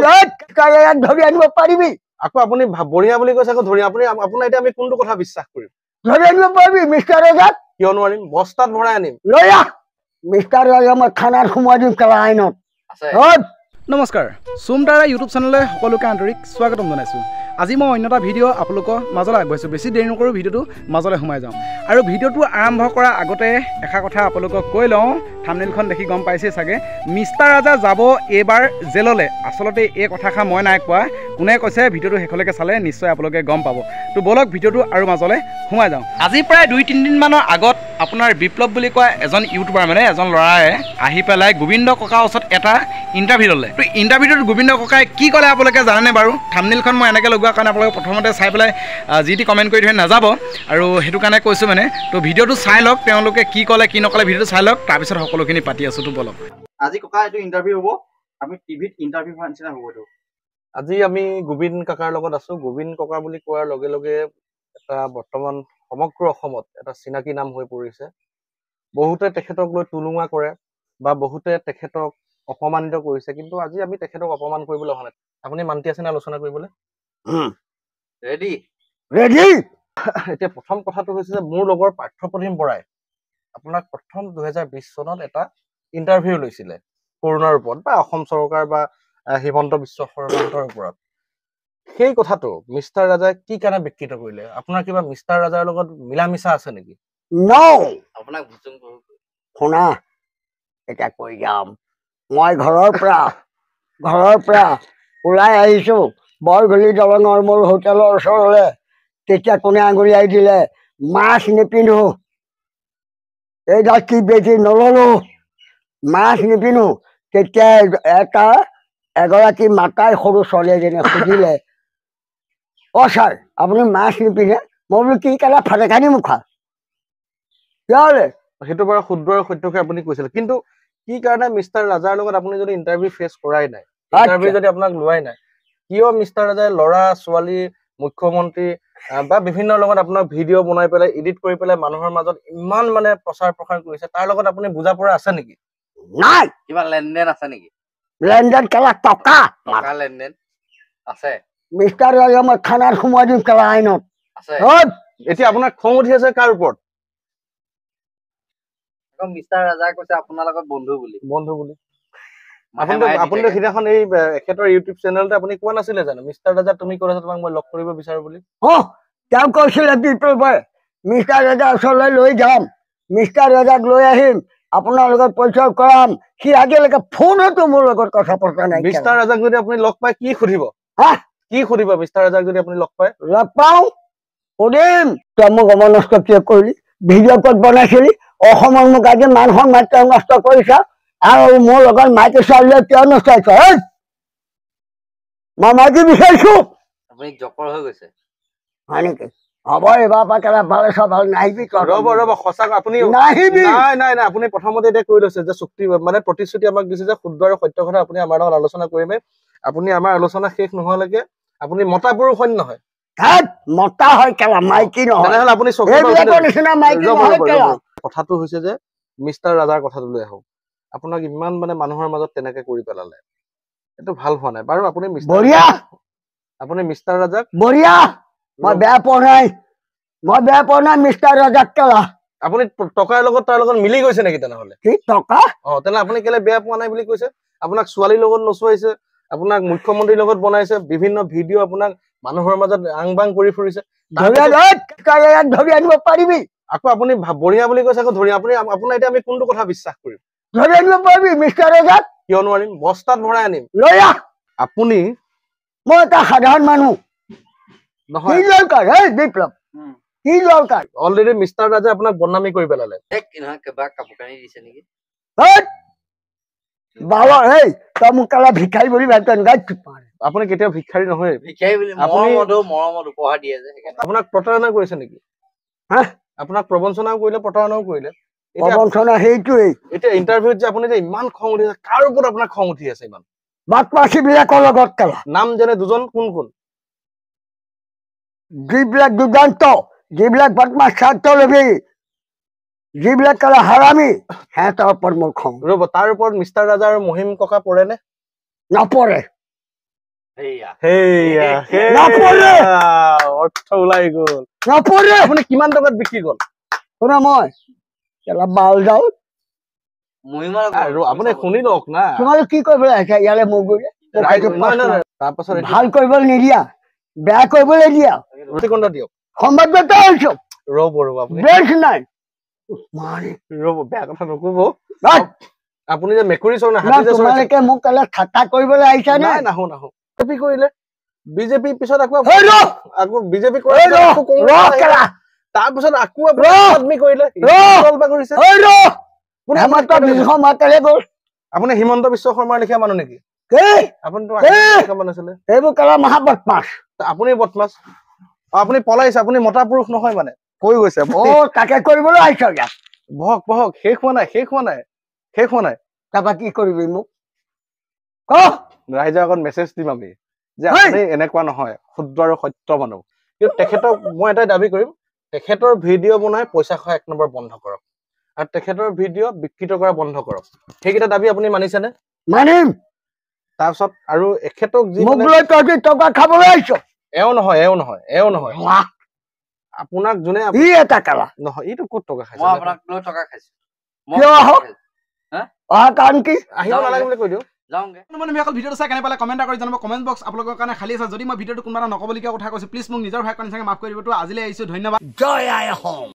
ধৰি আনিব পাৰিবি? আকৌ আপুনি বঢ়িয়া বুলি কৈছে, আকৌ ধৰি আপুনি আপোনাৰ এতিয়া আমি কোনটো কথা বিশ্বাস কৰিম? ধৰি আনিব পাৰিবি মিষ্টাৰ ৰজাক? কিয় নোৱাৰিম, বস্তাত ভৰাই আনিম। লৈ আহ মিষ্টাৰ ৰজা, মই থানাত সোমোৱাই দিম কেলা আইনত। নমস্কাৰ, চুমতাৰা ইউটিউব চেনেললৈ সকলোকে আন্তৰিক স্বাগতম জনাইছোঁ। আজি মই অন্য এটা ভিডিঅ' আপোনালোকৰ মাজলৈ আগবাঢ়িছোঁ। বেছি দেৰি নকৰোঁ, ভিডিঅ'টো মাজলৈ সোমাই যাওঁ। আৰু ভিডিঅ'টো আৰম্ভ কৰাৰ আগতে এষাৰ কথা আপোনালোকক কৈ লওঁ। থাম্বনেইলখন দেখি গম পাইছেই চাগে, মিষ্টাৰ ৰাজা যাব এইবাৰ জেললৈ। আচলতে এই কথাষাৰ মই নাই কোৱা, কোনে কৈছে ভিডিঅ'টো শেষলৈকে চালে নিশ্চয় আপোনালোকে গম পাব। তো ব'লক ভিডিঅ'টো আৰু মাজলৈ সোমাই যাওঁ। আজি প্ৰায় 2-3 দিনমানৰ আগত আপোনাৰ বিপ্লৱ বুলি কোৱা এজন ইউটিউবাৰ, মানে এজন ল'ৰাই আহি পেলাই গোবিন্দ ককাৰ ওচৰত এটা ইণ্টাৰভিউ ল'লে। তো ইণ্টাৰভিউটোত গোবিন্দ ককাই কি ক'লে আপোনালোকে জানেনে বাৰু? থাম্বনেইলখন মই এনেকৈ লগোৱাৰ কাৰণে আপোনালোকে প্ৰথমতে চাই পেলাই যি টি কমেণ্ট কৰি থৈ নাযাব, আৰু সেইটো কাৰণে কৈছোঁ মানে। তো ভিডিঅ'টো চাই লওক, তেওঁলোকে কি ক'লে কি নক'লে ভিডিঅ'টো চাই লওক, তাৰপিছত সকলোখিনি পাতি আছোঁ। তো ব'লক। আজি ককা এইটো ইণ্টাৰভিউ হ'ব, আমি টিভিত ইণ্টাৰভিউ হোৱাৰ নিচিনা হ'ব এইটো। আজি আমি গোবিন্দ কাকাৰ লগত আছোঁ। গোবিন্দ ককা বুলি কোৱাৰ লগে লগে এটা বৰ্তমান সমগ্ৰ অসমত এটা চিনাকি নাম হৈ পৰিছে। বহুতে তেখেতক লৈ টুলুঙা কৰে বা বহুতে তেখেতক অপমানিত কৰিছে, কিন্তু আজি আমি তেখেতক অপমান কৰিবলৈ অহা নাই। আপুনি মান্তি আছেনে আলোচনা কৰিবলৈ? Ready ready. এতিয়া প্ৰথম কথাটো হৈছে যে মোৰ লগৰ পাৰ্থপ্ৰতিম বৰাই আপোনাক প্ৰথম 2020 চনত এটা ইণ্টাৰভিউ লৈছিলে কৰোণাৰ ওপৰত বা অসম চৰকাৰ বা হিমন্ত বিশ্ব শৰ্মাৰ ওপৰত। সেই কথাটো মিষ্টাৰ ৰাজাই কি কাৰণে বিকৃত কৰিলে? আপোনাৰ কিবা মিষ্টাৰ ৰাজাৰ লগত মিলা মিছা আছে নেকি? আপোনাক শুনা, এতিয়া কৈ যাম। মই ঘৰৰ পৰা ওলাই আহিছো বৰঘুলি দলঙৰ মোৰ হোটেলৰ ওচৰলৈ। তেতিয়া কোনে আঙুলিয়াই দিলে, মাস্ক নিপিন্ধো, এইডাল কি বেজি নললো, মাস্ক নিপিন্ধো। তেতিয়া এটা এগৰাকী মাতাই সৰু ছোৱালী এজনীয়ে সুধিলে, অ ছাৰ আপুনি মাস্ক নিপিন্ধে? মই বোলো কি কেলা ফাটেকানি মুখা কিয়? সেইটো বাৰু শুদ্ধ আৰু সত্যকে আপুনি কৈছিলে, কিন্তু কি কাৰণে মিষ্টাৰ ৰাজাৰ লগত আপুনি যদি ইণ্টাৰভিউ ফেচ কৰাই নাই, ইণ্টাৰভিউ যদি আপোনাক লোৱাই নাই, কিয় মিষ্টাৰ ৰাজাই ল'ৰা ছোৱালী মুখ্যমন্ত্ৰী বা বিভিন্ন লগত আপোনাক ভিডিঅ' বনাই পেলাই এডিট কৰি পেলাই মানুহৰ মাজত ইমান মানে প্ৰচাৰ প্ৰসাৰ কৰিছে, তাৰ লগত আপুনি বুজা পৰা আছে নেকি? নাই। কিবা লেনদেন আছে নেকি? লেনদেন কেলা টকা টকা লেনদেন আছে। মিষ্টাৰ ৰাজা মই থানাত সোমোৱাই দিম কেলা আইনত। আছে। এতিয়া আপোনাৰ খং উঠি আছে কাৰ ওপৰত? মিষ্টাৰ ৰাজা কৈছে আপোনাৰ লগত বন্ধু বুলি। বন্ধু বুলি আপুনি সিদিনাখন এই এখেতৰ ইউটিউব চেনেলতে আপুনি কোৱা নাছিলে জানো, মিষ্টাৰ ৰাজা তুমি ক'ত আছা, তোমাক মই লগ কৰিব বিচাৰো বুলি? অ, তেওঁ কৈছিলে বিপ্লৱে, মিষ্টাৰ ৰাজা ওচৰলৈ লৈ যাম, মিষ্টাৰ ৰাজাক লৈ আহিম, আপোনাৰ লগত পৰিচয় কৰাম। সি আজিলৈকে ফোনতো মোৰ লগত কথা পতা নাই। মিষ্টাৰ ৰাজাক যদি আপুনি লগ পায় কি সুধিব? হা, কি সুধিব মিষ্টাৰ ৰাজাক যদি আপুনি লগ পায়? লগ পাওঁ সুধিম, তই মোক অমনস্ক কিয় কৰিলি, ভিডিঅ' ক'ত বনাইছিলি, অসমৰ মোক আজি মান সন্মান কিয় নষ্ট কৰিছা, আৰু মোৰ লগত মাইকী ছোৱালীয়ে কিয় নচাইছ? মই মাইকী বিচাৰিছো। আপুনি জকৰ হৈ গৈছে হয় নেকি? হ'ব, এইবাৰ পৰা কেলা ভালে চব ভাল নাহিবি। ৰ'ব ৰ'ব, সঁচাকৈ আপুনি নাহিবি। নাই নাই নাই, আপুনি প্ৰথমতে এতিয়া কৈ লৈছে যে চুক্তি মানে প্ৰতিশ্ৰুতি আমাক দিছে যে শুদ্ধ আৰু সত্য কথা আপুনি আমাৰ লগত আলোচনা কৰিমে। আপুনি আমাৰ আলোচনা শেষ নোহোৱালৈকে আপুনি মতা পুৰুষ হয় নহয়? মতা হয় কেলা, মাইকী নহয়। তেনেহ'লে আপুনি এইবিলাকৰ নিচিনা মাইকী নহয় কেলা। কথাটো হৈছে যে মিষ্টাৰ ৰাজাৰ কথাটো লৈ আহো, আপোনাক ইমান মানে মানুহৰ মাজত তেনেকে কৰি পেলালে, এইটো ভাল হোৱা নাই বাৰু। আপুনি বঢ়িয়া, আপুনি মিষ্টাৰ ৰাজাক বঢ়িয়া, মই বেয়া পোৱা নাই, মই বেয়া পোৱা নাই মিষ্টাৰ ৰাজাক কেলা। আপুনি টকাৰ লগত তাৰ লগত মিলি গৈছে নেকি তেনেহ'লে? কি টকা? অ, তেনেহ'লে আপুনি কেলে বেয়া পোৱা নাই বুলি কৈছে? আপোনাক ছোৱালীৰ লগত নচুৱাইছে, আপোনাক মুখ্যমন্ত্ৰীৰ লগত বনাইছে, বিভিন্ন ভিডিঅ' আপোনাক মানুহৰ মাজত আং বাং কৰি ফুৰিছে। ধৰি আনিব পাৰিবি? আকৌ আপুনি বঢ়িয়া বুলি কৈছে, আকৌ ধৰি আপুনি আপোনাৰ এতিয়া আমি কোনটো কথা বিশ্বাস কৰিম? ধৰি আনিব পাৰিবি মিষ্টাৰ ৰাজাক? কিয় নোৱাৰিম, বস্তাত ভৰাই আনিম। লৈ আহ। আপুনি মই এটা সাধাৰণ মানুহ নহয়। কি দৰকাৰ এই বিপ্লৱ, কি দৰকাৰ? অলৰেডি মিষ্টাৰ ৰাজে আপোনাক বদনামী কৰি পেলালে। কিবা কাপোৰ কানি দিছে নেকি? বাবা এই তই মোক কেলা ভিক্ষাৰী বুলি ভাবিছ? আপুনি কেতিয়াও ভিক্ষাৰী নহয়। ভিক্ষাৰী বুলি মৰমত উপহাৰ দিয়ে যে। আপোনাক প্ৰতাৰণা কৰিছে নেকি? হা, আপোনাক প্ৰবঞ্চনাও কৰিলে, প্ৰতাৰণাও কৰিলে। প্ৰবঞ্চনা সেইটোৱেই। এতিয়া ইণ্টাৰভিউত যে আপুনি যে ইমান খং উঠি আছে, কাৰ ওপৰত আপোনাৰ খং উঠি আছে ইমান? বদমাচী বিলাকৰ লগত কেলা। নাম যেনে দুজন, কোন কোন? যিবিলাক দুৰ্দান্ত, যিবিলাক বদমাছ স্বাৰ্থলোভী, যিবিলাক কেলা হাৰামি, সিহঁতৰ ওপৰত মোৰ খং। ৰ'ব, তাৰ ওপৰত মিষ্টাৰ ৰাজা আৰু মহিম ককা পৰে নে? নপৰে। অৰ্থ ওলাই গ'ল। নপৰে। আপুনি কিমান টকাত বিকি গ'ল? শুনা, মই বাল যাওঁ। আৰু আপুনি শুনি লওক না। তোমালোক কি কৰিবলৈ আহিছা ইয়ালে? মোক তাৰপাছত ভাল কৰিবলৈ নিদিয়া, বেয়া কৰিবলৈ দিয়া। দিয়ক সংবাদ আহিছো। ৰ'ব ৰ'ব, আপুনি নাই ৰ'ব, বেয়া কথা নক'ব। আপুনি যে মেকুৰী চৰণে তোমালোকে মোক কেলা ঠাট্টা কৰিবলৈ আহিছা নে? নাহো নাহো। বিজেপি কৰিলে, বিজেপি পিছত আকৌ আকৌ বিজেপি তাৰপিছত আকৌ আদমি কৰিলে। আপুনি হিমন্ত বিশ্ব শৰ্মাৰ লেখীয়া মানুহ নেকি? আপুনি বদমাছ, আপুনি পলাইছে, আপুনি মতা পুৰুষ নহয় মানে কৈ গৈছে। তাকে কৰিবলৈ আহিছ। বহক বহক, শেষ হোৱা নাই, শেষ হোৱা নাই, শেষ হোৱা নাই। তাৰপা কি কৰিবি মোক? ৰাইজৰ আগত মেছেজ দিম আমি যে আপুনি এনেকুৱা নহয়, শুদ্ধ আৰু সত্য মানুহ। কিন্তু তেখেতক মই এটাই দাবী কৰিম, তেখেতৰ ভিডিঅ' বনাই পইচা খোৱা 1 নম্বৰ বন্ধ কৰক, আৰু তেখেতৰ ভিডিঅ' বিকৃত কৰা বন্ধ কৰক। সেইকেইটা দাবী আপুনি মানিছেনে? মানিম। তাৰপিছত আৰু এখেতক যি টকা খাবলৈ আহিছ, এওঁ নহয়, এওঁ নহয়, এওঁ নহয়, আপোনাক যোনে এটা কালা নহয়, এইটো ক'ত টকা খাইছে? অহা কাৰণ কি? আহিব নালাগে বুলি কৈ দিওঁ। ভিডিঅ'টো চাই কেনে পালে কমেণ্ট কৰি জনাব। কমেণ্ট বক্স আপোনালোকৰ কাৰণে খালী আছে। যদি মই ভিডিঅ'টো কোনোবা এটা নক'বলগীয়া কথা কৈছোঁ, প্লিজ মোক নিজৰ ভাই কণ চাগে মাফ কৰি দিব। আজিলৈ আহিছোঁ, ধন্যবাদ। জয় আই অসম।